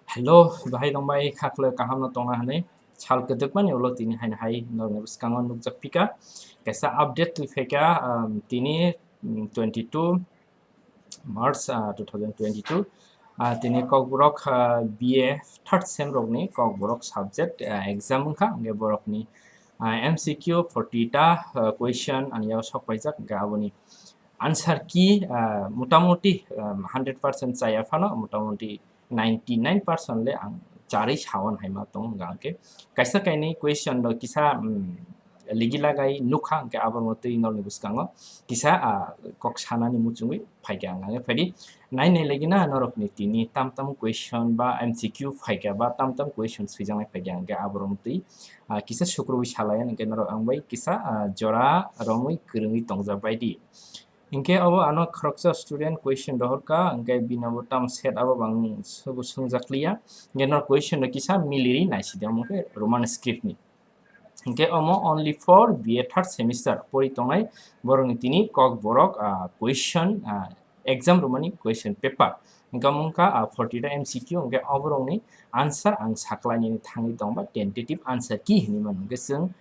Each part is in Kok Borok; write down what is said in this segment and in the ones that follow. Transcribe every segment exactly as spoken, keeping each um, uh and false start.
Hello, bahai tongbai, khakloi kaham no tongna hwnwi sal kwdwkmani ulo tini haino hai norokni bwskango nukjak phika. Kaisa update twi phaika, um, tini, mm, twenty-two March, ah, two thousand twenty-two. Ah, tini Kokborok, ah, B A third sem rokni Kokborok subject, ah, exam wngkha, hwnkhe borokni, ah, M C Q forty ta, ah, question ani yago sok paijak, hwnkhe aboni answer key, ah, motamuti, ah, hundred percent chaya phano, motamuti ninety nine percent le ang charwi sawan hai ma tong hwnkha hwnkhe kaisa kainwi question rok kisa, um, ligi lagai nukha hwnkhe abo twi norokni bwskango kisa, ah, kok sanani muchungwi phaikha hwnkha hwnkhe phaidi nai nai lagi na norokni tini tam tam question ba M C Q phaikha ba tam tam question swijaknai phaikha hwnkhe aborok twi, ah, kisa sukrubwi salai hwnkhe norok ang bai kisa, ah, jora romwi kwrwngwi tongjak baidi. Hinkhe abo ano khoroksa student question rohorkha, hinkhe bini abo tamo set abo bang swbo swngjak liya. Hinkhe no question no kisa miliri naisidi omo khe Roman script ni. Hinkhe omo only for B A third semester pori tongnai borokni tini Kokborok, ah, question, ah, exam romani question paper. Hinkhe omo wngkha, ah, forty ta M C Q, hinkhe oborokni answer ang saklainani thangwi tongba tentative answer key hinwi mano. Hinkhe chwng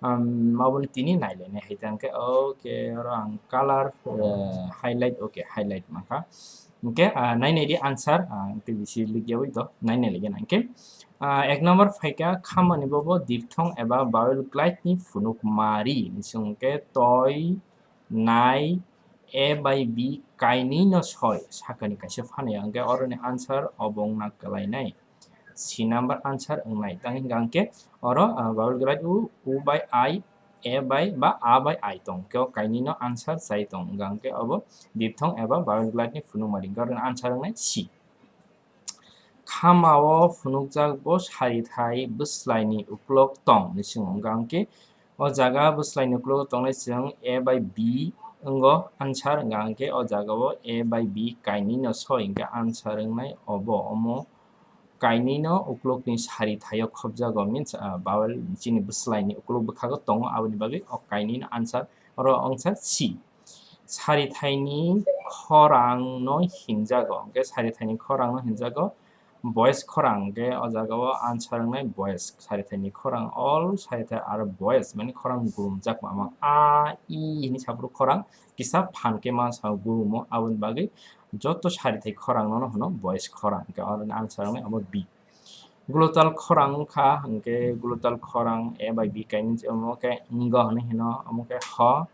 Um, aboni tini nailainai hai tang khe, okay, oro ang color, eh, highlight, okay, highlight mankha. Hinkhe, ah, nai nai di answer, ah, tei bisi likyawi do, nai nai ligi nang khe. Ah, ek number phaikha, khamani bobo diphthong eba vowel glide ni phunuk mari, ni song khe toi, nai, A by B kainwi no soi, sakani kaisa phano ya, hinkhe oroni answer obo wngna kwlainai. C number answer wngnai. Tang hingka hingke oro, ah, vowel glide u, u by I, A by ba A by I tong. Keo kainwi no answer chai tong. Hingka hingke obo diphthong eba vowel glide ni phunuk mari. Hingke oro answer wngnai C. Khamao phunukjak bo sarithai bwslaini uklok tong ni swngo. Hingka hingke o jaga bwslaini uklok tongnai chwng A by B wngo answer. Hingka hingke o jaga o A by B kainwi no soi hingke answer wngnai obo. Omo kainwino uklukni sarithaio khopjago, means, ah, vowel chini bwslaini ukluk bwkhago tongo, aboni bagwi o kainwino answer oro wngsa C. Sarithaini khorangno hinjago, hwnkhe sarithaini khorangno hinjago boys khorang, hwnkhe o jagao answer wngnai boys. Sarithaini khorang, all sarithai are boys, mane khorang gurumjak mamang. A, I hini saphuru khorang kisa phan khe ma sa gurumo, aboni bagwi joto sarithai khorang nono hwno boys khorang, hwnkhe oroni answer wngnai omo B. Glutal khorang wngkha, hwnkhe glutal khorang A by B kainwi omo khe ngo hwnwi hino, omo khe ho.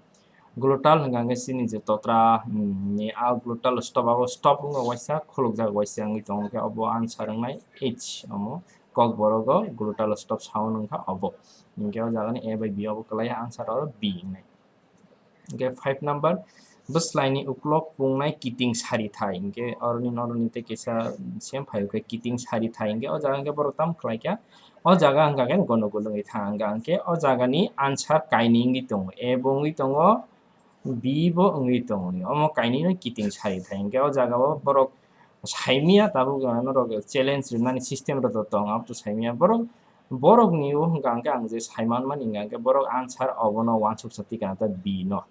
Glutal hwnkha hwnkhe chini je totra, mm, ni a glutal stop, abo stop wngkha waisa, khulukjak waisa wngwi tongo, hwnkhe obo answer wngnai H, omo kokborogo glutal stop sound wngkha obo. Hwnkhe o jagani A by B obo kwlaiya, answer oro B wngnai. Hingke five number, bwslaini uklok pungnai kiting sarithai. Hingke oroni noroni tei kisa sem phai khe kiting sarithai. Hingke o jaga hingke borok tam khlai kha. O jaga hingka khe gono gono wngwi thang hingka hingke o jagani answer kainwi wngwi tongo. A bo wngwi tongo, B bo wngwi tongo. Omo kainwino kiting sarithai. Hingke o jaga o borok saimya tabuk norok challenge rwnani system rok tong, abo to saimya. Borok, borokni o hingka hingke ang je saimanmani hingka hingke borok answer obono uansuksa tikana ta B no.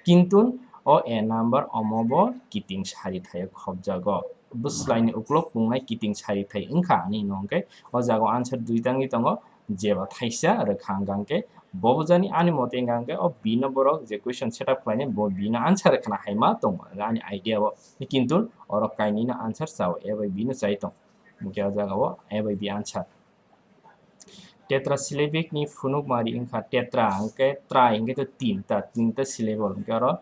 Kintu o A number omo bo kiting sarithai khopjago. Bwslaini uklok pungnai kiting sarithai wngkha ani hino hingke o jaga o answer duita wngwi tongo, jeba thaisa rwkha hingka hingke bo bujani ani mote hingka hingke o B no borok je question setup khlainai bo B no answer rwkhana hai ma tongo ani idea o. Kintu oro kainwino answer chao, A by B no chai tong. Hingke o jaga o A by B answer. Tetrasyllabic ni phunuk mari wngkha tetra, hingke tra hingke to tinta, tinta syllable. Hingke oro,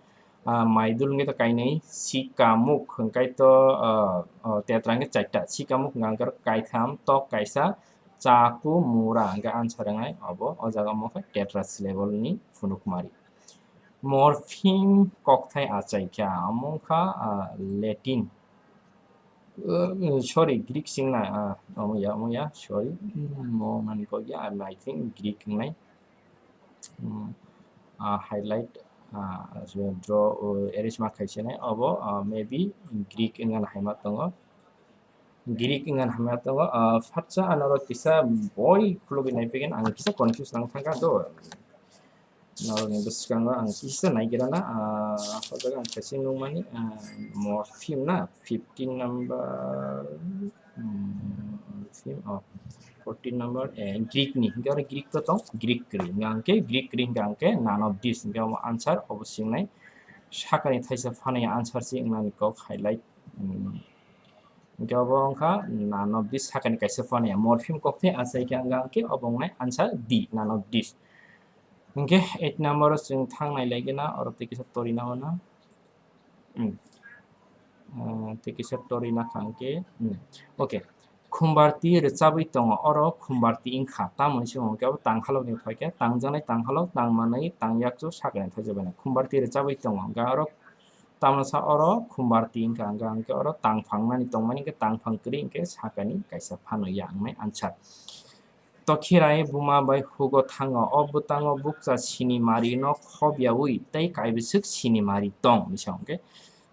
ah, maidul hingke to kainwi, sikamuk hingke to, ah, oh, tetra hingke chaita, sikamuk hingka hingke kaitham, tok kaisa, chaku mura hingke answer wngnai obo, o jaga omo khe tetra syllable ni phunuk mari. Morpheme kokthai achaikha, omo wngkha, ah, Latin. Uh, sorry, Greek singna, ah, omo ya, omo ya, sorry. Hmm, mo mani kok ya, I think Greek wngnai. Hmm, ah, highlight, ah, draw, uh, erase ma khaisene, obo, ah, maybe Greek wngna hai ma tongo. Greek wngna hai ma tongo, ah, fatsa anoro kisa boi khulugwi nai pegen, ang kisa confuse nang thangkha do. Norokni bwskango ang kisa naigira na, ah, o jaga ang khaisa nukmani, ah, morpheme na, fifteen number, hmm, Fourteen, oh, fourteen number, eh, Greek ni. Hingke oro Greek to tong, Greek kwrwi. Hingke ang khe Greek kwrwi hingke ang khe none of this. Hingke omo answer obo swngnai. Sakani thaisa phanai answer si wngnani kok highlight. Hmm. Hingke obo wngkha none of this sakani kaisa phanai. Morpheme kok the achai khe ang khe obo wngnai answer D, none of this. Hingke eight number o chwng thangnai lagi na, oro tei kisa tori na o na. Hmm. Ah, tei kisa tori na kha hingke, hmm. Okay. Khumbarti rwchabwi tongo, oro khumbarti wngkha. Tamoni simo hingke abo tanghalok ni phaikhe, tangjaknai tanghalok, tangmanwi, tangyakchu sakani thaijak bai na. Khumbarti rwchabwi tongo, hingke oro tamoni sa oro khumbarti wngkha, hingke, hingke oro tangphang nani tongmani, hingke tangphang kwrwi, hingke sakani kaisa phano ya wngnai answer. Tokhirai buma bai hugo thango, o bwtango bukcha sinimari no khobyaui tei kaibwswk sinimari tong, hwnwi sa hwnkhe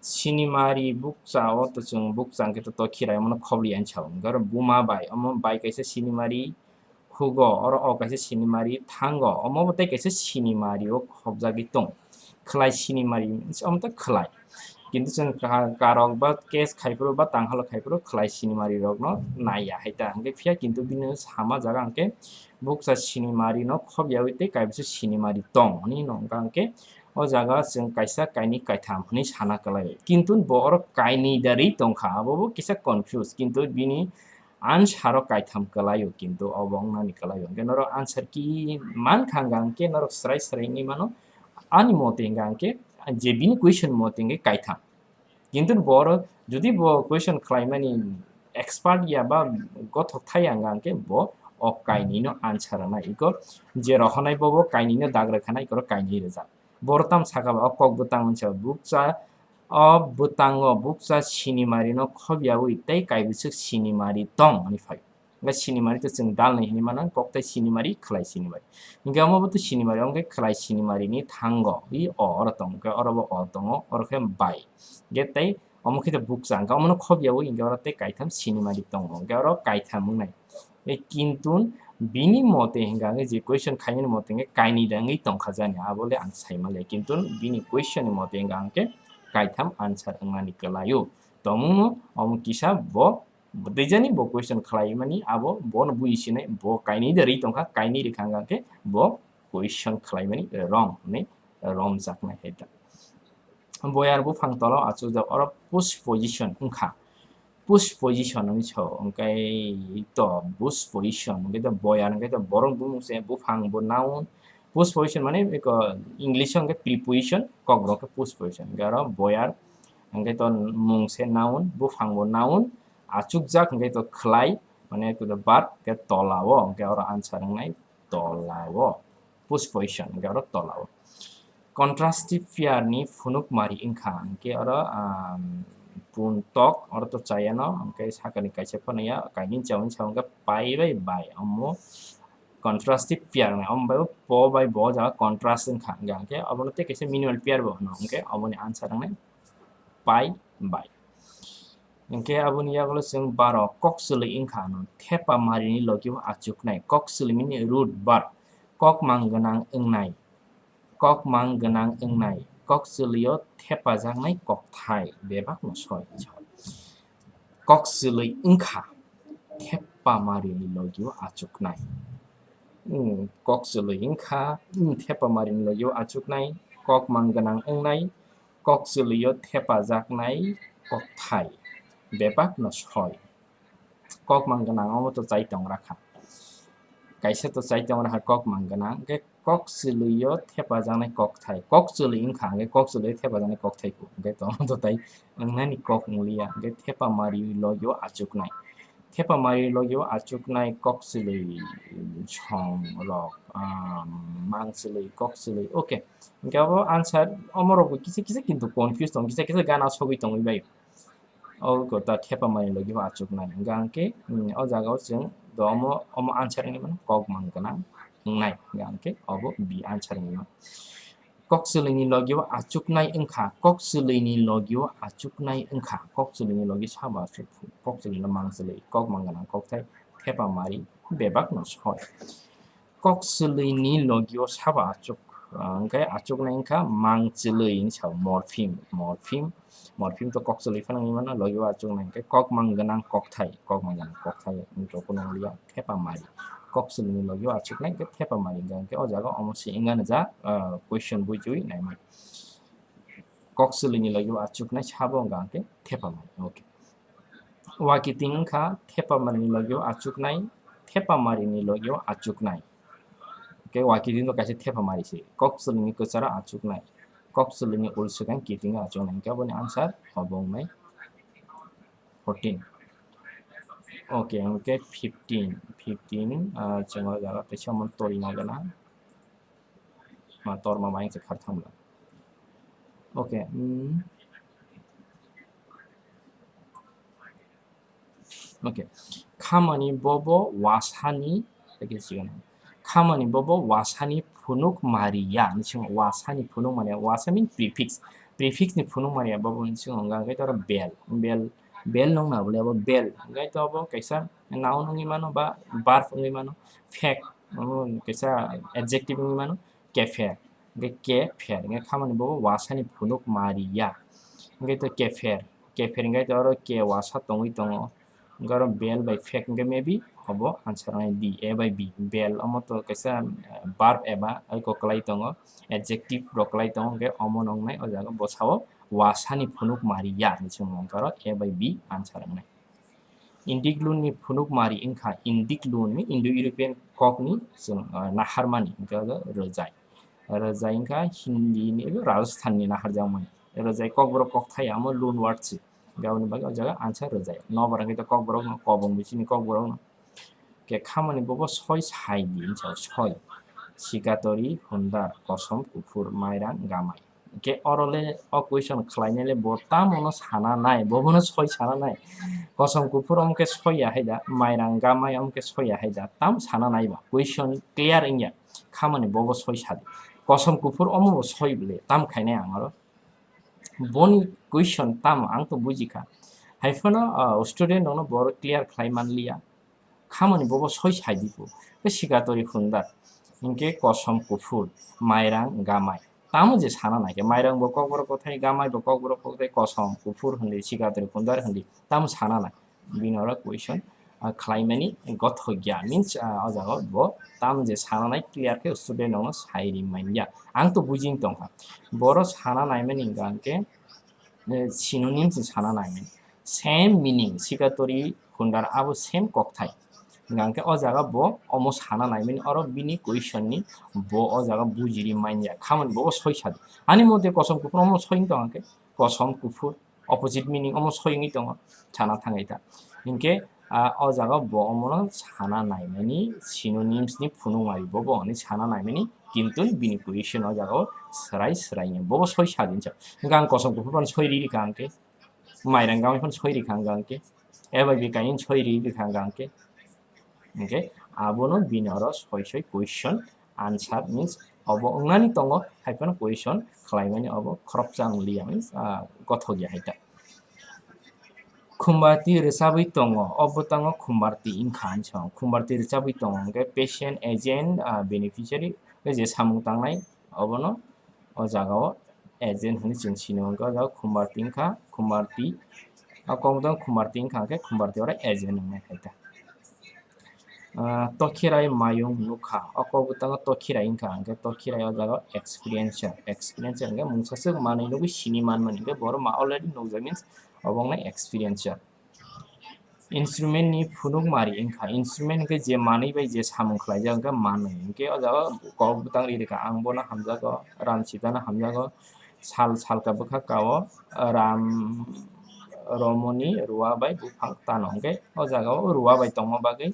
sinimari bukcha o to chwng bukcha hwnkhe to tokhirai omono khobli ani sa o, hwnkhe oro buma bai, omo bai kaisa sinimari hugo, oro o kaisa sinimari thango, omo bo tei kaisa sinimari o khobjagwi tong, khwlai sinimari, omo to khwlai. Kintu chwng ka-, karok ba case khai phuru ba tanghalok khai phuru khwlai sinimari rokno naiya hai ta. Hwnkhe phiya kintu bini sama jaga hwnkhe bukcha sinimari no khobyaui tei kaibwswk sinimari tong hwnwi no wngkha hwnkhe o jaga chwng kaisa kainwi kaitham hwnwi sana kwlai. Kintu bo oro kainwi da rwi tongkha, abo bo kisa confuse, kintu bini answer o kaitham kwlaio, kintu obo wngnani kwlaio. Hwnkhe norok answer ki mankha hwnkha hwnkhe norok srai srai wngwi mano, ani mote hwnkha hwnkhe je bini question mote hwnkhe kaitham. Kintu bo oro jodi bo question khlaimani expert ya ba gothok thai ya hwnkha hwnkhe bo o kainwi no answer rwnai, iko je rohornai bo bo kainwi no dag rwkha na, iko oro kainwi rwjak. Bo oro tamo saka ba o kok bwtang unsa bukcha, o bwtango bukcha sinimari no khobyaui tei kaibwswk sinimari tong hwnwi phai. Hwnkhe sinimari to chwng dalni hinwi mano, koktai sinimari, khwlai sinimari. Hwnkhe omo bo to sinimari, omo khe khwlai sinimari ni thango. I o oro tong, hwnkhe oro bo o tongo, oro khe bai. Hwnkhe tei omo khe to bukcha, hwnkhe omono khobyaui, hwnkhe oro tei kaitham sinimari tongo, hwnkhe oro kaitham wngnai. E kintu bini mote hwnkha hwnkhe je question khaimani mote hwnkhe kainwi da wngwi tongkha jani, abo le ang saimale. Kintu bini question ni mote hwnkha hwnkhe kaitham answer wngnani kwlaio. Tongmungno omo kisa bo Bo twijani bo question khlaimani abo bono bui sinai, bo kainwi de rwi tongkha, kainwi rwkha hwnkha khe bo question khlaimani wrong hwnwi romjaknai hai ta. Boyar buphang tola o achukjak oro push position wngkha. Push position hwnwi sao, hwnkhe to push position hwnkhe to boyar hwnkhe to borok bumung se buphang bo noun. Push position mane eko English o hwnkhe preposition, kokrok khe push position. Hwnkhe oro boyar hwnkhe to mung se noun, buphang bo noun, achukjak hwnkhe to khwlai, mane to the verb, hwnkhe tola o, hwnkhe oro answer wngnai tola o. Push position, hwnkhe oro tola o. Contrastive pair ni phunuk mari wngkha, hwnkhe oro, um, pun tok, oro to chayano, hwnkhe sakani kaisa phano ya, kainwi chawin sa hwnkhe pai bai bai, omo contrastive pair wngnai, omo bai po bai bo jaga contrast wngkha, hwnkhe obono tei kaisa minimal pair bo hwno, hwnkhe oboni answer wngnai pai bai. Hwnkhe aboni yagulo chwng baro kok chwlwi wngkha ano thepa marini logi o achuknai. Kok chwlwimani root verb kok mang gwnang wngnai. Kok mang gwnang wngnai. Kok chwlwi o thepajaknai kokthai bebakno soi. Kok chwlwi wngkha thepa marini logi o achuknai. Hmm, kok chwlwi wngkha, hmm, thepa marini logi o achuknai. Kok mang gwnang wngnai. Kok chwlwi o thepajaknai kokthai bebakno soi. Kok mang gwnang omo to chai tong rakha. Kaisa to chai tong rakha kok mang gwnang. Hwnkhe kok chwlwi o thepajaknai kokthai. Kok chwlwi wngkha hwnkhe kok chwlwi o thepajaknai kokthai ku. Hwnkhe to omo to tai wngnani kok wng liya. Hwnkhe thepa mari logi o achuknai. Thepa mari logi o achuknai kok chwlwi song rok, ah, mang chwlwi, kok chwlwi. Okay. Hwnkhe abo answer, omo rok bo kisa kisa kintu confuse tong, kisa kisa gana sogwi tongwi bai. O kota thepa mari logi o achuknai. Hwnkhe ang khe, mm, o jaga o chwng do omo, omo answer wngwi mano kok mang gwnang wngnai. Hwnkhe ang khe obo B answer wngwi mano. Kok chwlwini logi o achuknai wngkha, kok chwlwini logi o achuknai wngkha, kok chwlwini logi sabo achuk, kok chwlwino mang chwlwi, kok mang gwnang kokthai, thepa mari, bebakno soi. Kok chwlwini logi o sabo achuk, Hwnkhe achuknai wngkha mangchwlwi hinwi sao, morpheme, morpheme, morpheme to kokchwlwi phano wngwi mano, logi o achuknai hwnkhe kokmang gwnang kokthai, kokmang gwnang kokthai wngwi tongphuru wngya thepamari. Kokchwlwini logi o achuknai hwnkhe thepamari wngkha, hwnkhe o jaga omo se wngya nw ja, ah, question buichwi naimani. Kokchwlwini logi o achuknai sabo wngkha hwnkhe thepamari. Okay. Wakiting wngkha thepamarini logi o achuknai, thepamarini logi o achuknai. Hwnkhe wakiting to kaisa thepamari se. Kokchwlwini kwcharo achuknai. Kokchwlwini ulswkang kiting o achuknai. Hwnkhe aboni answer obo wngnai fourteen. Okay, hwnkhe fifteen, fifteen, ah, chwng o jaga teisa omo tolna gana. Ma torma bai se khar thangla. Okay, mm. Okay. Khamani bobo wasani, okay, sigana. Khamani bobo wasani phunuk mariya, ni sing wasani phunuk mariya, wasa mean prefix. Prefix ni phunuk mariya bobo ni sing hwnga hwnkhe toro bel, bel, bel nung na bole abo bel. Hwnkhe to abo kaisa noun wngwi mano ba verb wngwi mano, fact, omo kaisa adjective wngwi mano, kepher. Hwnkhe kepher, hwnkhe khamani bobo wasani phunuk mariya. Hwnkhe to kepher, kepher hwnkhe to oro ke wasa tongwi tongo. Hwnkhe oro bel bai fact hwnkhe maybe obo answer wngnai D, A bai B. Bel omo to kaisa, eh, verb eba eko kwlai tongo, adjective rok kwlai tongo, hwnkhe omo wngnai o jaga bwsao wasani phunuk mariya hinwi chwng hwnkhe oro A bai B answer wngnai. Indic loan ni phunuk mari wngkha, Indic loan ni Indo-European kokni chwng, ah, naharmani, hwnkhe o rwjai. Rwjai wngkha Hindi ni, Rajasthan ni naharjakmani. Rwjai kokborok kokthai amo loan word se. Hwnkhe aboni bagwi o jaga answer rwjai. Nobar hwnkhe to kokborok no, kobong bisini kokborok no. Khe khamani bobo soi sai di, hinsa soi. Sikatori, hundar, kosom, kuphur, mairang, gamai. Hwnkhe oro le o question khlainai le bo tamo no sana nai, bobo no soi sana nai. Kosom kuphur omo khe soi ya hai da, mairang gamai omo khe soi ya hai da, tam sana nai ba. Question clear wngya, khamani bobo soi sa di. Kosom kuphur omo bo soi bole, tam khainai ang oro. Boni question tamo ang to bujikha. Hai phano, ah, student rokno bo clear khlai manliya. Khamani bobo soi sai di bo. Khe sikatori hundar. Hinkhe kosom kuphur, mairang gamai. Tamo je sana nai khe, mairang bo kokborok kokthai, gamai bo kokborok kokthai, kosom kuphur hindi, sikatori hundar hindi. Tamo sana nai. Bini oro question, ah, khlaimani gothokya means, ah, o jaga bo tamo je sana nai clear khe student rokno sai ri manya. Ang to bujing tongkha. Boro sana naimani hwnkha hwnkhe, eh, synonyms ni sana naimani. Same meaning, sikatori hundar abo same kokthai. Hwnkha hwnkhe o jaga bo omo sana naimani, oro bini question ni bo o jaga bujiri manya. Khamani bo soi sadi. Ani mote kosom kuphur omo soi tongkha hwnkhe kosom kuphur. Opposite meaning omo soi wngwi tongo, sana thangai ta. Hinkhe, ah, o jaga bo omono sana naimani synonyms ni phunukmari bobo hwnwi sana naimani, kintu bini question o jaga o swrai swrai ni bobo soi sa din sa. Hinkhe ang kosom kuphur phano soi ri rikha hinkhe, mairang gamai phano soi rikha hinkhe, A bai B kainwi soi ri rikha hinkhe. Hinkhe abono bini oro soi soi question answer means obo wngnani tongo, hai phano question khlaimani obo khoroksa wng liya means, ah, gothok ya hai ta. Khumbarti rwchabwi tongo, o bwtango Khumbarti wngkha hinwi sa. Khumbarti rwchabwi tongo hinkhe patient, agent, ah, beneficiary, tei je samung tangnai obono o jaga o agent hinwi chwng sino hinkhe o jaga Khumbarti wngkha, Khumbarti, o kok bwtango Khumbarti wngkha hinkhe Khumbarti oro agent wngnai hai ta. Ah, Tokhirai mayung nukha. O kok bwtango Tokhirai wngkha, hwnkhe Tokhirai o jaga o experiencer. Experiencer hwnkhe mungsa swk manwi nugwi sini manmani, hwnkhe borok ma already nukjak means obo wngnai experiencer. Instrument ni phunukmari wngkha. Instrument hwnkhe je manwi bai je samung khlaijak hwnkhe manwi. Hwnkhe o jaga o kok bwtang ri rikha, ang bono hamjago, Ram Sita no hamjago, sal salka bwkha kao, Ram Romoni Rua bai buphang tano. Hwnkhe o jaga o Rua bai tongma bagwi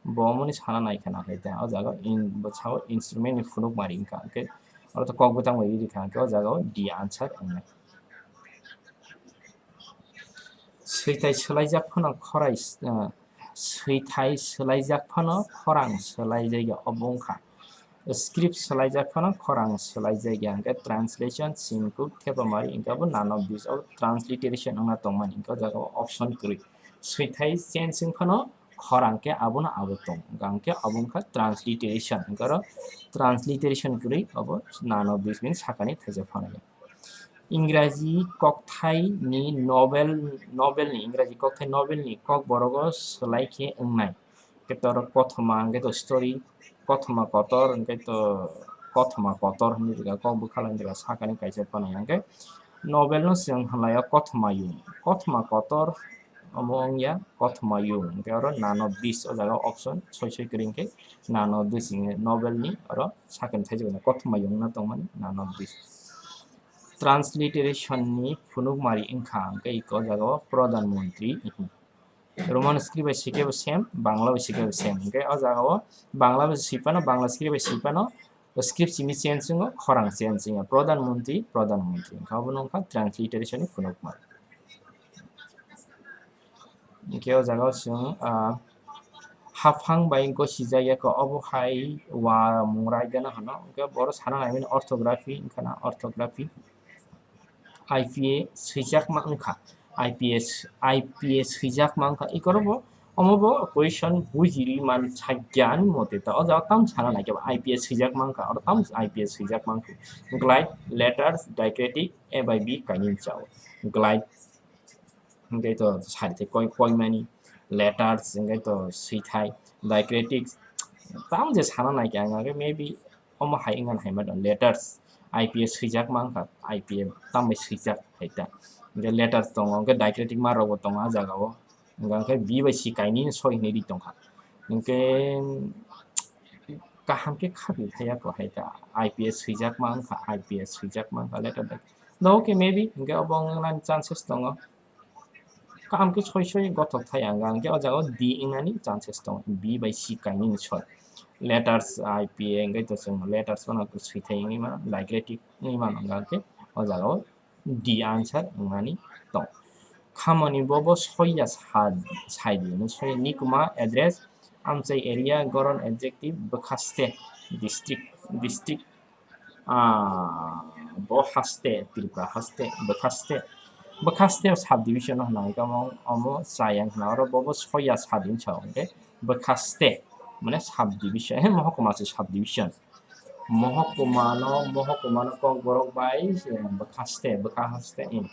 bo omoni sana nai khna khe ta. O jaga in-, bwsao instrument ni phunukmari wngkha. Hwnkhe oro to kok bwtang bai ri rikha, hwnkhe o jaga o D answer wngnai. Swithai swlaijak phano khorai, ah, swithai swlaijak phano khorang swlaijak ya, obo wngkha. Script swlaijak phano khorang swlaijak ya, hwnkhe translation, singkuk, thepamari, hwnkhe abo none of this, abo transliteration wngna tongmani, hwnkhe o jaga o option kwrwi. Swithai change wng phano khorang khe abono abo tong, hwnkhe abo wngkha transliteration, hwnkhe oro transliteration kwrwi abo none of this bini sakani thaisa phanai. Ingraji kokthai ni novel, novel ni, Ingraji kokthai novel ni kokborok o swlai khe wngnai. Hwnkhe to oro kothoma hwnkhe to story, kothoma kotor hwnkhe to kothoma kotor hinwi rwkha, kok bwkha laini rwkha sakani kaisa phanai hwnkhe novel no chwng hwnlai o kothoma yung, kothoma kotor omo wngya kothoma yung, hwnkhe oro none of this o jaga option soi soi kwrwi hwnkhe none of this hinwi novel ni oro sakani thaijak kothoma yung no tongmani none of this. Transliteration ni phunukmari wngkha hwnkhe iko o jaga o Pradhan Mantri. Roman script bai swi khe bo same, Bangla bai swi khe bo same. Hwnkhe o jaga o Bangla bai swi phano, Bangla script bai swi phano, script simi change wngo, khorang change wngo. Pradhan Mantri, Pradhan Mantri. Hwnkhe obo wngkha transliteration ni phunukma. Hwnkhe o jaga o chwng, ah, haphang bai gosijak ya khe obo hai wa mung rai gana hwno. Hwnkhe boro sana naimani orthography, wngkha na orthography. I P A swijakma wngkha, I P S, I P A swijakma wngkha, ikorokbo omobo question bujiri man sakya ani mote ta, o jaga tamo sana naikhe I P A swijakma wngkha, oro tamo I P A swijakma wngkha, glide, letters, diacritic, A by B kainwi chao, glide, hwnkhe to sari tei koi, koimani, letters, hwnkhe to swithai, diacritics, tamo je sana naikhe ang, hwnkhe maybe, omo hai wngkha hai ma tong letters, I P A swijakma wngkha, I P A tambai swijak hai ta. Hwnkhe letters tongo, hwnkhe diacritic mark rokbo tongo ah jagao. Hwnkhe B bai C kainwi soi hinwi ri tongkha. Hwnkhe kaham khe khapi phaiya kho hai ta. I P A swijakma wngkha, I P A swijakma wngkha letter bai. No, okay, maybe, hwnkhe obo wngnani chances tongo. Kaham khe soi soi gothok thai ang, ang khe o jaga o D wngnani chances tongo, B bai C kainwi ni soi. Letters I P A hwnkhe to chwng letters phano swi thai wngwi mano, diacritic wngwi mano, hwnkhe o jaga o D answer wngnani tong. Khamoni bobo soiya sa-, saidi, no soi Nikuma address, Amchai area, Goron adjective, Bwkhaste district, district, ah, bo haste, Tripura haste, Bwkhaste, Bwkhaste subdivision hwnwi tamo omo chayang hwnwi oro bobo soiya subdivision sao hwnkhe Bwkhaste mane subdivision, he, mohokuma se subdivision. Mohokuma no, mohokuma no kokborok bai, eh, Bwkhaste, Bwkhaste, eh.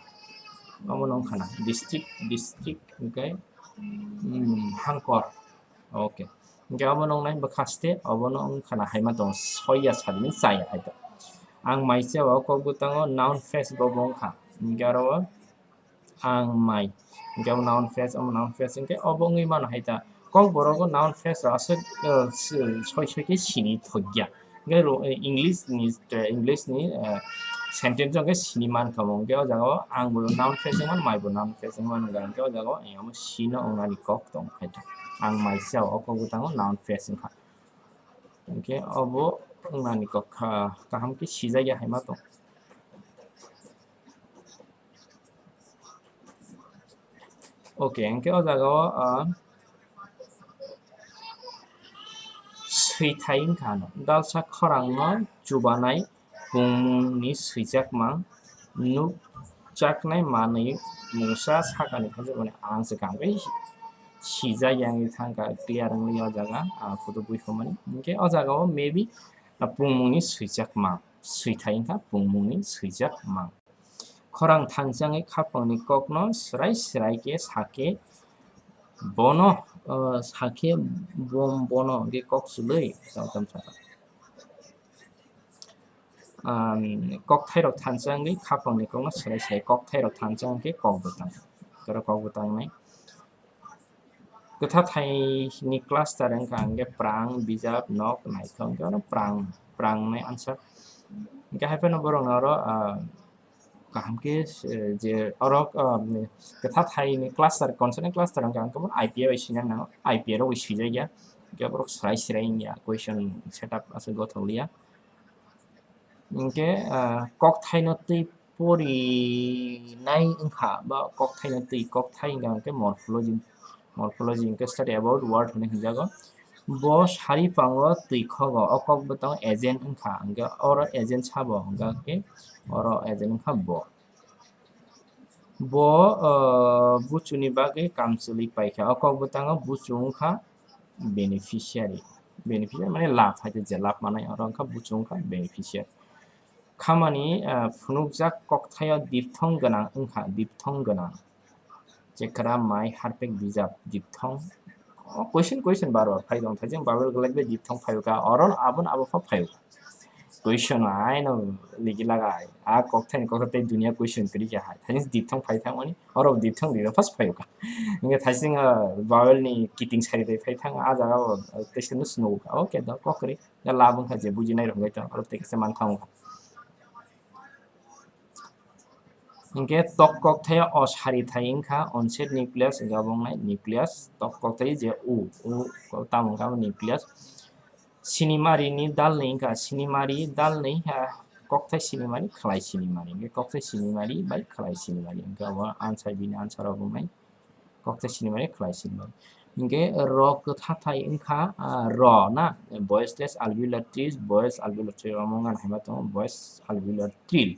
Omo no wngkha na district, district hwnkhe, hmm, Hangkor. Okay. Hwnkhe obo no wngnai Bwkhaste, obo no wngkha na hai ma tongo, soiya sadini chaya hai ta. Ang mai se o kok bwtango noun phrase bo bo wngkha. Hwnkhe aro o ang mai. Hwnkhe obo noun phrase, omo noun phrase hwnkhe obo wngwi mano hai ta. Kokborok o noun phrase rok aswk, eh, s-, soi soi khe sini thokya. Hwnkhe ro-, eh, English ni, eh, English ni, eh, sentence hwnkhe sini mankha bo. Hwnkhe o jaga o ang bo noun phrase wngmano, mai bo noun phrase wngmano, hwnkhe o jaga o, eh, omo sino wngnani kok tong khai ta. Ang mai se o kok bwtango noun phrase wngkha. Hwnkhe obo wngnani kok kha, kaham khe sijakya hai ma tong. Okay, hwnkhe o jaga o, ah, swithai wngkha ano. Dalsa khorang no chubanai pungmung ni swijakma, nuk chaknai manwi mungsa sakani khe mane ang se kang bai sijak yang thangkha clear wngwi o jaga, ah, photo buikhomani. Hwnkhe o jaga o maybe, ah, pungmung ni swijakma, swithai wngkha pungmung ni swijakma. Khorang thangchangwi khapangni kokno swrai swrai khe sakhe bono, ah, sakhe bom bono hwnkhe kok chului tongtham sakha. Ang kokthairok thansa wngwi khapangni kokno swrai sai, kokthairok thansa wngkhe kok bwtang. Oro kok bwtang nai. Kwtha thaini cluster wngkha hwnkhe prang, bijap, nok, naithok, hwnkhe oro prang, prang nai answer. Hwnkhe hai phano borokno oro, ah, kaham khe, eh, je oro, ah, kwtha thaini cluster, concerning cluster wngkha hwnkhe bono I P A bai sinai nango, I P A rok bai sijakya. Hwnkhe borok swrai swrai wngya, question setup aswk gothok liya. Hwnkhe, ah, kokthaino twi porinai wngkha, ba kokthaino twi kokthai wngkha hwnkhe morphology, morphology hwnkhe study about word hwnwi hwnjago. Bo sari pango twi khogo, o kok bwtang agent wngkha, hwnkhe oro agent sabo, hwnkhe oro agent wngkha bo. Bo buchuni bagwi kamchwlwi paikha. O kok bwtango buchu wngkha beneficiary. Beneficiary mane lab, hai je lab manai, oro wngkha buchu wngkha beneficiary. Khamani phunukjak kokthaio diphthong gwnang wngkha, diphthong gwnang. Chekra mai harpek bijap diphthong. O question, question bar bar phai tong, thaijing babel glak bai diphthong phai ka, oron abon abo pha phai ka. Question aino ligi lagai. A kokthaini kokthai tei dunia question kwrwi kha hai. Thaijing diphthong phai thangmani, oro diphthong rira first phai ka. Inge thaijing babel ni kiting sari dai phai thang, a jaga o tei sino sino ka. Okay, do kokri. Ya labung kha je bujinai rok bai tong, oro tei kisa man thang. Hinkhe tok kokthaio o sari thai wngkha, onset nucleus, hinkhe obo wngnai nucleus, tok kokthai je u, u tamo wngkha nucleus. Sinimari ni dalni wngkha, sinimari dalni, ah, kokthai sinimari, khlai sinimari, hinkhe kokthai sinimari bai khlai sinimari, hinkhe obo answer, bini answer obo wngnai. Kokthai sinimari, khlai sinimari. Hinkhe ro kwthathai wngkha, ah, ro na, voiceless alveolar trees, voice alveolar tree, omo wngkha hai ma tongo, voice alveolar trill.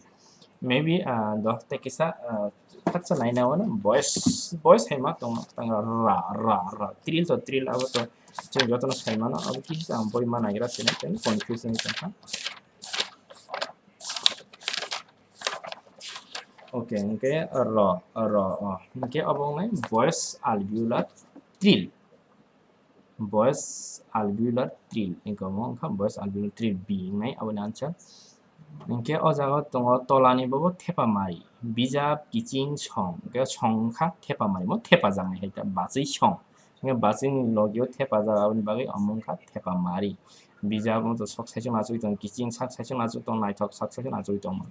Maybe, ah, doh tei kisa, ah, khaksa naina wano voice, voice hai ma tongo, tang ra, ra, ra, trill to trill abo to chwng jotono sai mano, abo kisa ang boi ma naigra sini, tei confuse wngwi tongkha. Okay, hinkhe ro, ro, o. Hinkhe obo wngnai voice alveolar trill. Voice alveolar trill. Hinkhe omo wngkha voice alveolar trill B wngnai aboni answer. Hinkhe o jaga tongo tolani bobo thepa mari. Bijap, kiching, song. Hinkhe song wngkha thepa mari. Mo thepa jaknai hai ta bachwi song. Hinkhe bachwini logio thepa jak aboni bagwi omo wngkha thepa mari. Bijap wngkha sok saichung achugwi tongo, kiching sak saichung achugwi tongo, naithok sak saichung achugwi tongo.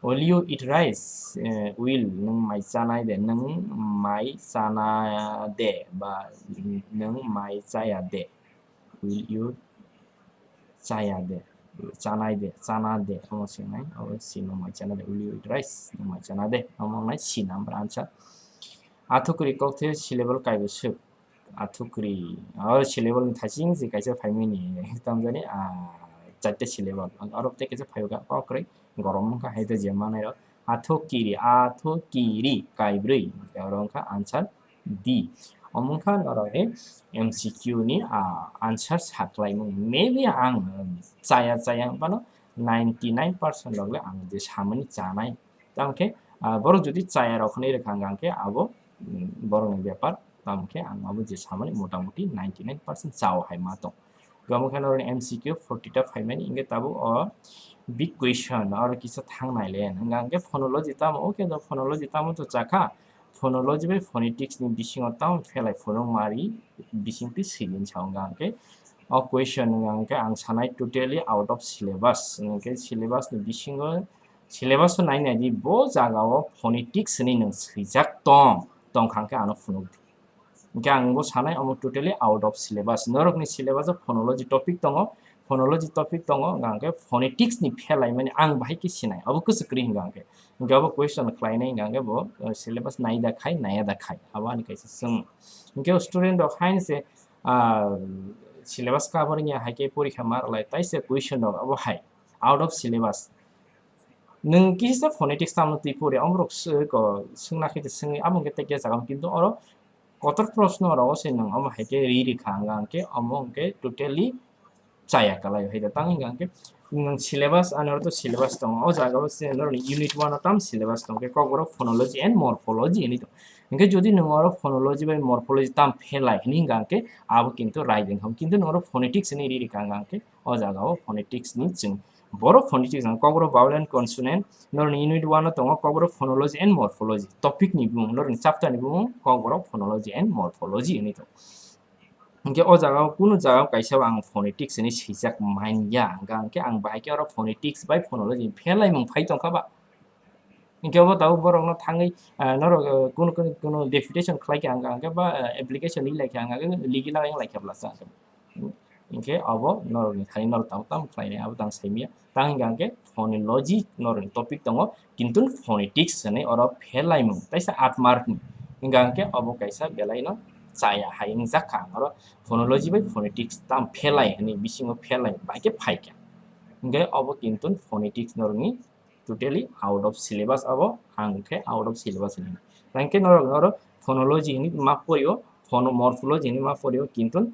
Will you eat rice? Eh, will, nwng mai chanai de, nwng mai chana de, ba nwng mai chaya de? Will you chaya de? Chanai de, chana de, omo swngnai, obo si nwng mai chana de, will you eat rice? Nwng mai chana de, omo wngnai si number answer. Athukri kokthai syllable kaibo swk. Athukri, o syllable ni thaching se kaisa phaimani, tamjani, ah, charta syllable. Aro tei kaisa phaibo kha, kokrwi, gorom wngkha hai tei je manai rok. Athukiri, athukiri, kaibrwi. Oro wngkha answer D. Omo wngkha norok ni M C Q ni, ah, answer saklaimung. Maybe ang, um, chaya chaya wngphano ninety nine percent rok le ang je samani chanai. Tamo khe, ah, borok jodi chaya rok hinwi rwkha hwnkha hwnkhe abo, mm, borokni bepar, tamo khe ang abo je samani motamuti ninety nine percent chao hai ma tong. Gamo khe norokni M C Q forty ta phaimani, hinkhe tabuk o big question, oro kisa thang nai le, hwnkha hwnkhe phonology tamo, okay, do phonology tamo to chakha, phonology bai phonetics ni bisingo tamo phelai phunukmari bisingtwi swigwi sa hwnkha hwnkhe o question hwnkha hwnkhe ang sanai totally out of syllabus, hwnkhe syllabus ni bisingo syllabus o nai nai di, bo jaga o phonetics hinwi nwng swijak tong, tongkha hwnkhe ano phunuk di. Hwnkhe ang bo sanai omo totally out of syllabus. Norokni syllabus o phonology topic tongo, phonology topic tongo, hwnkha hwnkhe phonetics ni phelai mani ang bahai khe sinai, abo kwchwk kwrwi hwnkha hwnkhe. Hwnkhe abo question khlainai hwnkha hwnkhe bo, uh, syllabus nai da khai, naiya da khai, abo ani kaisa swng. Hwnkhe o student rok haino se, ah, syllabus cover wngya hai khe porikha ma rwlai, tai se question rok abo hai out of syllabus. Nwng kisa phonetics tamo twi pore, omorok sw-, ko swngna khe swngwi, abo hwnkhe tei khe jaga, kintu oro kotor proshno rok se nwng omo hai khe ri rikha, hwnkha hwnkhe omo hwnkhe totally chaya kalai hai da. Tamo hwnkha hwnkhe nwng syllabus, ani oro to syllabus tongo, o jaga o se norokni unit one o tam syllabus tongkhe, Kokborok phonology and morphology hinwi tong. Hwnkhe jodi nwng oro phonology bai morphology tam phelai hinwi hwnkha hwnkhe abo kintu right wngkha, kintu nwng oro phonetics hinwi ri rikha, hwnkha hwnkhe o jaga o phonetics ni chwng borok phonetics ang Kokborok vowel and consonant, norokni unit one o tongo Kokborok phonology and morphology. Topic ni bumung, norokni chapter ni bumung Kokborok phonology and morphology hinwi tongo. Hwnkhe o jaga o kunu jaga o kaisa bo ang phonetics hinwi swijak manya, hwnkha hwnkhe ang bahai khe oro phonetics bai phonology ni phelai mung phai tongkha ba. Hwnkhe obo tabuk borokno thangwi, ah, norok, ah, kunu, kunu, kunu deputation khlai kha hwnkha hwnkhe ba, ah, application ri lai kha hwnkha hwnkhe ligi lagai lai kha bwlasa. Hwnkhe obo norokni thani norok tamo tamo khlainai abo tang saimanya. Tang hwnkha hwnkhe phonology norokni topic tongo, kintu phonetics hinwi oro phelaimung taisa aat mark ni. Hwnkha hwnkhe obo kaisa belaino chaya hai wngjak kha ang oro. Phonology bai phonetics tam phelai hinwi bisingo phelai bai khe phai kha. Hwnkhe obo kintu phonetics norokni totally out of syllabus, abo ang khe out of syllabus hinwi. Tangke norok oro phonology hinwi ma porio, phono-, morphology hinwi ma porio, kintu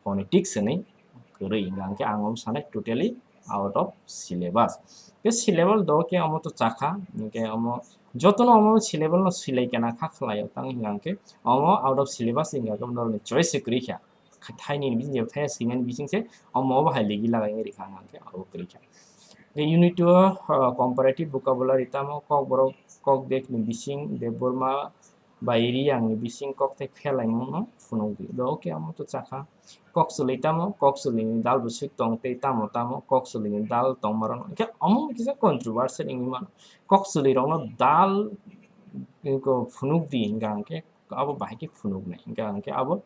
phonetics hinwi kwrwi, hingkha hwnkhe ang omo sanai totally out of syllabus. Ke syllable do ke omo to chakha, hingkhe omo jotono omo syllable no swilai kana kha khlaio, tang hingkha hwnkhe omo out of syllabus hingkha khe norokni choice se kwrwi kha. Kha-, thaini bising je thaya swinani bising se omo obo hai ligi lagai rikha hingkha hwnkhe abo kwrwi kha. Ke unit two, uh, comparative vocabulary tamo Kokborok, Kokdek ni bising, Debbarma, bai Riyang ni bising kokthai phelaimung no phunukdi. Do, okay, omo to chakha. Kokchwlwi tamo, kokchwlwi ni dal bwswk tong tei tamo tamo kokchwlwi ni dal tongma rok. Hingkhe omo kisa controversial wngwi mano. Kokchwlwi rok no dal, ko, phunukdi hingkha hwnkhe abo bahai khe phunuknai. Hingkha hwnkhe abo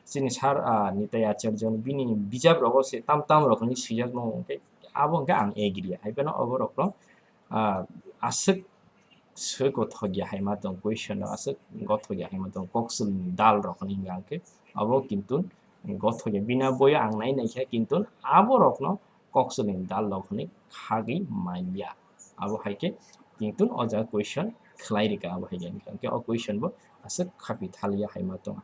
chini sir, ah, Nitai Acharya ni bini bijap rogo se tam tam rok hinwi swijak no, hingkhe abo hingkhe ang agree ya. Hai phano abo rok no, ah, aswk se gothokya hai ma tong, question rok aswk gothokya hai ma tong, kokchwlwi ni dal rok hinwi hingkha hwnkhe abo kintu gothokya. Bini boyo ang nai naikha kintu abo rok no kokchwlwi ni dal rok hinwi khagwi manya. Abo hai khe kintu o jaga question khlai rikha abo hai khe hingkha hwnkhe o question bo aswk khapi thalia hai ma tong.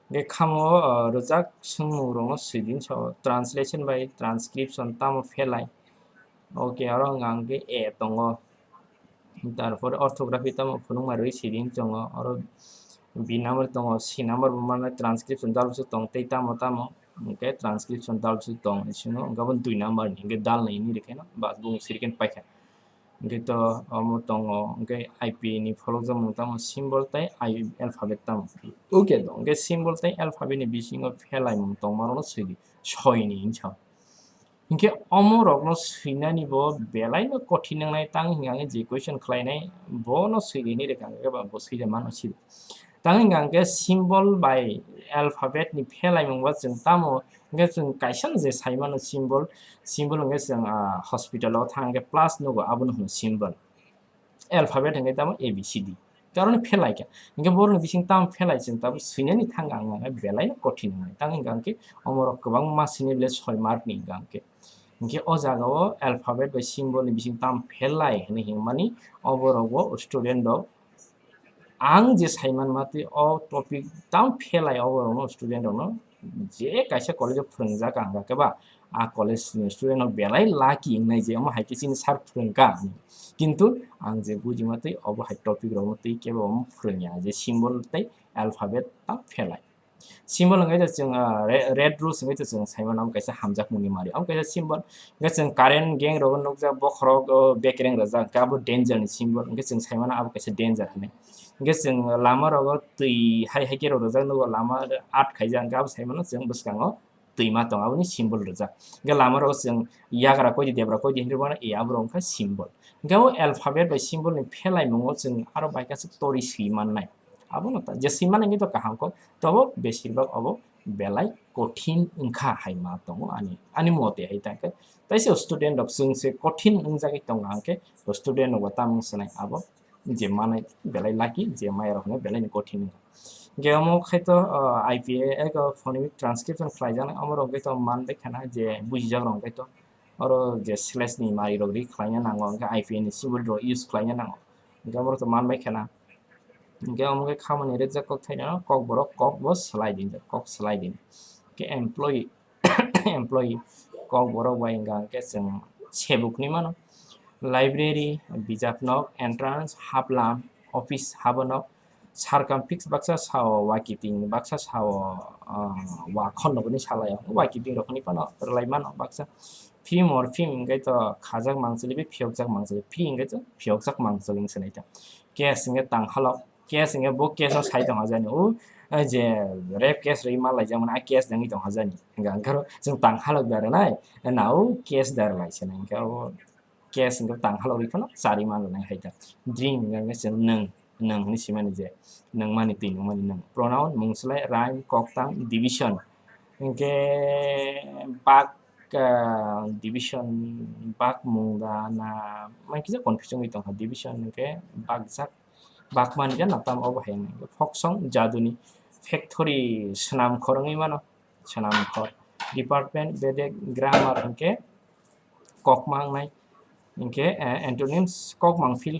Hingkhe khamo, uh, rwjak swngmung rok no swidin sao translation bai transcription tamo phelai. Okay, aro hingkha hwnkhe A tongo. Tarpore orthography tamo phunukma rwi swidin tongo. Oro B number tongo, C number bo manai transcription dal bwswk tong tei tamo tamo. Hingkhe transcription dal bwswk tong, bisingo hingkhe abo dui number ni, hingkhe dal nai hinwi rwkhe no, ba bung sirikhe paikha. Hingkhe to omo tongo, hingkhe I P A ni pholokjak mung tamo symbol tei I alphabet tamo. Okay to, hingkhe symbol tei alphabet ni bisingo phelaimung tongma rokno swidi, soi ni hinwi sao. Hingkhe omo rokno swinani bo belai no kothin wngnai, tang hingkha hwnkhe je question khlainai bono swidi hinwi rwkha hwnkhe ba bo swida mano sidi. Tang hingkha hwnkhe symbol bai alphabet ni phelaimung bo chwng tamo hingkhe chwng kaisa no je sai mano symbol, symbol hwnkhe chwng, ah, hospital o thang hwnkhe plus nugo abono hwno symbol. Alphabet hwnkhe tamo A B C D. Karon phelai kha. Hingkhe borokni bising tamo phelai chwng tabuk swinani thang ang belai no kothin wngnai. Tang hingkha hwnkhe omorok kwbangma swinai bile soi mark ni hingkha hwnkhe. Hingkhe o jaga o alphabet bai symbol ni bising tamo phelai hinwi hingmani oborok bo student rok ang je saiman matwi o topic tamo phelai oborokno student rokno je kaisa college o phwrwngjak ang khe ba a college ni student rok belai lucky wngnai je omo hai khe chini sir phwrwngkha. Kintu ang je buji matwi obo hai topic rokno twi kebo omo phwrwngya je symbol tei alphabet tamo phelai. Symbol hwnkhe to chwng, ah, re-, red rose hwnkhe to chwng sai mano, abo kaisa hamjakmungni mari. Abo kaisa symbol. Hwnkhe chwng current gang rogo nukjak, bokhorok, o, bekereng rwjak, hwnkhe abo danger ni symbol. Hwnkhe chwng sai mano abo kaisa danger hinwi. Hwnkhe chwng lama rogo twi hai hai khe rok rwjak, nugo lama at khaijak, hwnkhe abo sai mano chwng bwskango twima tongo, aboni symbol rwjak. Hwnkhe lama rogo chwng yagra koidi debra koidi hinwi mano, e abo rok wngkha symbol. Hwnkhe o alphabet bai symbol ni phelaimungo chwng aro bai kaisa tori swi mannai. Abono ta-, je swimani hwnkhe to kaham kok, tobo besir bak obo belai kothin wngkha hai ma tongo ani, ani mote hai tangkhe. Taise student rok chwng se kothin wngjagwi tongo hwnkhe, student rok bo tamo wng swnai abo je manai belai lucky, je maya rok hwnwi belai ni kothin wngkha. Hwnkhe omo khai to, ah, I P A eko phonemic transcription khlaijaknai, omo rok hwnkhe to man bai khana je bujijak rok hwnkhe to oro je slash ni mari rok ri khlaina nango, hwnkhe I P A ni symbol rok use khlaina nango, hwnkhe omo rok to man bai khana. Hingke omo khe khamani rwkjak kok thainano kok borok kok bo swlai di, kok swlai di. Hingke employee, employee kok borok bai hingka hingke chwng sebuk hinui mano. Library, bijap nok, entrance, haplam, office habo nok, circumfix baksa sao, wakiting baksa sao, ah, wa khonok hinui salai o, wakiting rok hinui phano rwlai mano baksa. Phim or phim hingke to khajak mangchwlwi, phiyokjak mangchwlwi, phi hingke to phiyokjak mangchwlwi hinui sanai ta. Case hingke tanghalok, case hingke bo case o sai tong hajani, o, eh, je rape case rwi ma laijak mani, a case dengwi tong hajani. Hingke angkhe oro chwng tanghalok da rwnai, na o case da rwlai se nai, hingke abo case hingke tanghalok rwi phano charwi ma rwnai hai ta. Drink hingke chwng nwng, nwng hinui simani je, nwngmani twi nwngmani nwng. Pronoun, mungslai, rhyme, koktang, division. Hingke bak, ah, division, bak mungda na, mai kisa confusing oi tongkha. Division hingke bakjak, bakmani jana tamo obo hai hingke. Folk song, jaduni, factory, swnam khorwngwi mano, swnam khor. Department, bedek, grammar hingke kokma wngnai. Hingke, eh, antonyms, kokmang phil,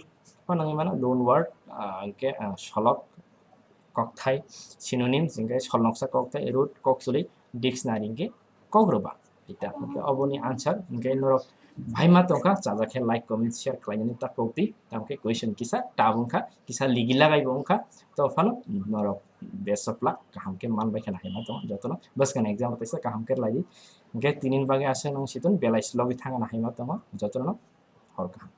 Phano wngwi mano loan word, ah, hwnkhe, ah, solok kokthai, synonyms hwnkhe solnoksa kokthai, root kokchwlwi, dictionary hwnkhe kokrwba. Ita hwnkhe oboni answer hwnkhe norok bhaima tongkha, chajak khe like, comment, share khlainani ta kokdi, tamkhe question kisa tough wngkha, kisa ligi lagai bo wngkha, to phano norok best of luck, kaham khe manbai khe nahaima tongo jotono, bwskang exam teisa kaham khe laidi, hwnkhe tinini bagwi aswk nang siton belai slogwi thangna haima tongo jotono, hor kaham.